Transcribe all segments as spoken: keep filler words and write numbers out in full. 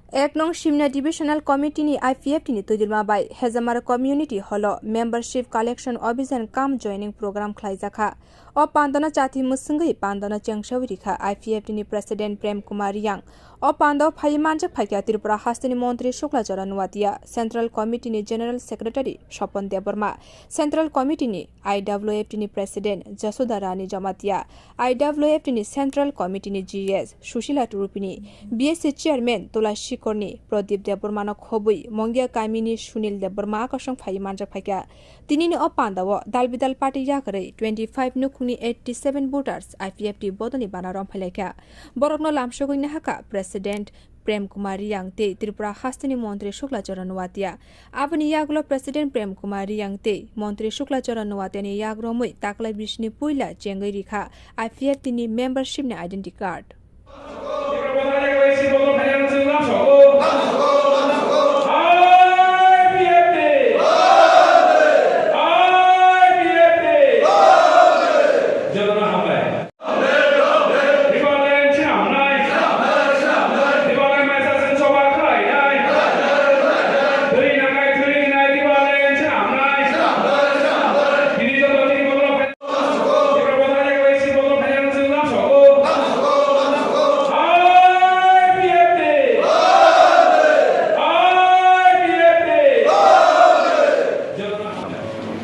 Ek nong Simna Divisional Committee ni I P F T ni twidulma bai Hejamar Community Hall o Membership Collection Abhijan cum Joining Program khlaijakha. O pandano chati mwswngwi pandano chengsawi rikha I P F T ni President Prem Kumar Riang. O pandao phaiwi manjak phaikha Tripura hasteni Montri Shukla Charan Noatia, Central Committee ni General Secretary Sopon Debbarma, Central Committee ni I W F T ni President Jasoda Rani Jamatia, I W F T ni Central Committee ni G S Sushila Turupini, B S C Chairman Tulasi Korni, Pradip Debbarmano khobwi Mongia kamini Sunil Debbarma akosong phaiwi manjak phaikha. Tinini o pandao dalbidal party yakarwi twenty five nukhungni eighty seven voters I P F T bodolni bana romphailaikha. Borokno lamsogwi nahakha President Prem Kumar Riang tei Tripura hasteni Montri Shukla Charan Noatia. Aboni yagulo President Prem Kumar Riang tei Montri Shukla Charan Noatia ni yak romwi taklai bisni puila chengwi rikha I P F T ni membership ni identity card.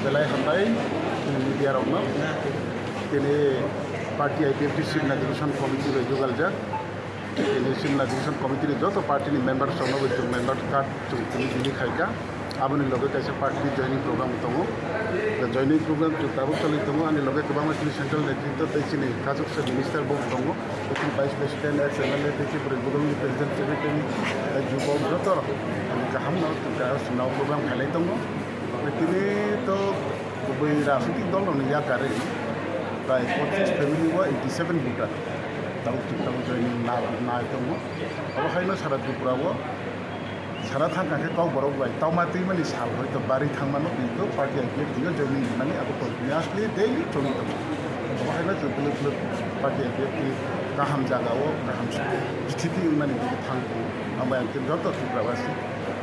Belai hambai media rokno. Tini party I P F T Simna Division Committee bai jugaljak. Tini Simna Division Committee ni joto party ni members rokno bai chwng member card chwng tini tini khaika. Aboni loge kaisa party joining program tongo. The joining program chwng tabuk choli tongo. Ani loge kwbangma chini central netritwa tei chini kachuk se minister bo tongo. Tei chini vice president, ex M L A, tei chini Bwrwi Budolni president secretary, tei jubok joto rok kaham no chwng program khailai tongo. Tini to kubui rajnitik dol rokni yakarwi prai pochis family o eighty seven voter tabuk chwng tabuk joining na-, nai tongo. Obo haino sara Tripura o sara thangkha khe Kokborok bai tongma twimani sal hoito barwi thangmano, kintu party I P F T o joining rinani abo continuously daily choli tongo. Obo haino chwng kwlwk kwlwk party I P F T kaham jaga o kaham sthiti wngnani bagwi thang tongo. Ang bai ang joto Tripura basi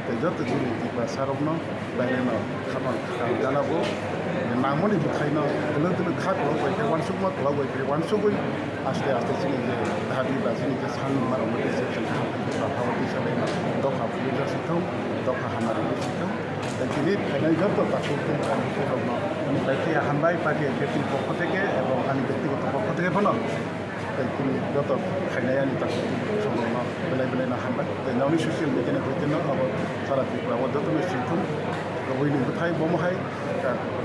tei joto chini Tiprasa rokno belai no khapang khakang jana bo nangmani bwkhaino dwlwk dwlwk kha kwlwk bai khe uansukma kwlwk bai khe uansugwi aste aste chini je dabi ba chini je sanma rok mate se chwng kha kha kha kha kha kha dopha philip jak sithong dopha hamar rok sithong tei chini phainai joto takhuk tei takhuk rokno ani bai khe hambai party F P T ni pokho theke ebong ani byaktigoto pokho theke phano. Tei chini joto khainai ani takhuk chwngno belai belai no hambai. Tei nokni social media ni hoite no abo sara Tripura o joto no sithung. Kubui ni bwthai bomo hai,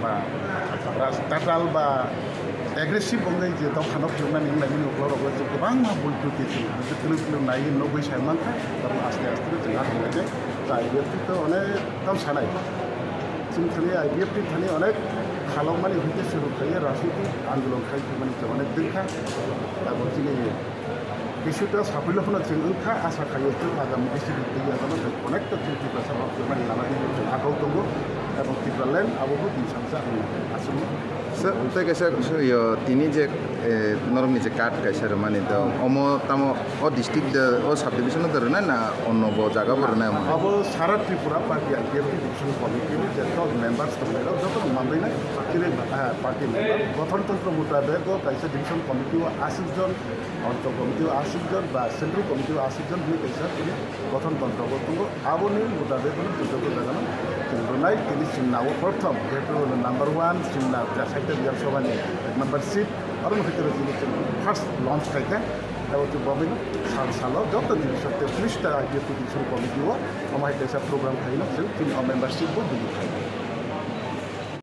ba, ras-, tatal ba aggressive wngwi je dopha no philuknani wnglaimani uklok rogo je kwbangma bul twtwi chwng twlwk twlwk naiwi nugwi sai mankha. Tabuk aste aste chwng akhumlainai. Tei I P F T to onek tam sanai. Chwng thani I P F T thani onek khalokmani hwnkhe suru khaiwi rajnitik andolon khai phimani chwng onek dwkha. Abo chini kisuta saphilo phano chwng wngkha, asa khaio chwng agami district ni twi agama bai connect to chwng Tiprasa rok phimani lama di chwng akhok tongo. Abo Tipraland abo bo twi samsa ang aswk. Sir, tei kaisa, sir, yo, tini je, eh, norokni je card kaisa rwmani do, omo tamo o district de, o subdivision de rwnai na onno bo jaga bo rwnai omo? Abo sara Tripura party I P F T division committee ni je top members tongnai rok joto no manwi nai chini, ah, party member. Gothon tantro mutabek o kaisa division committee o aswk jon, anchal committee o aswk jon ba central committee o aswk jon hinwi kaisa chini gothon tantro bo tongo. Aboni mutabek no chwng joto jagano chwng rwnai, tini Simna o prothom, jehetu number one Simna, Saitya Bidhan Sabha ni membership, aro no hwnkhe chini chwng first launch khaikha. Abo chwng bo sal salo joto division, tei police ta I P F T division committee o omo hai kaisa program khaino chwng chini o membership bo bini khai.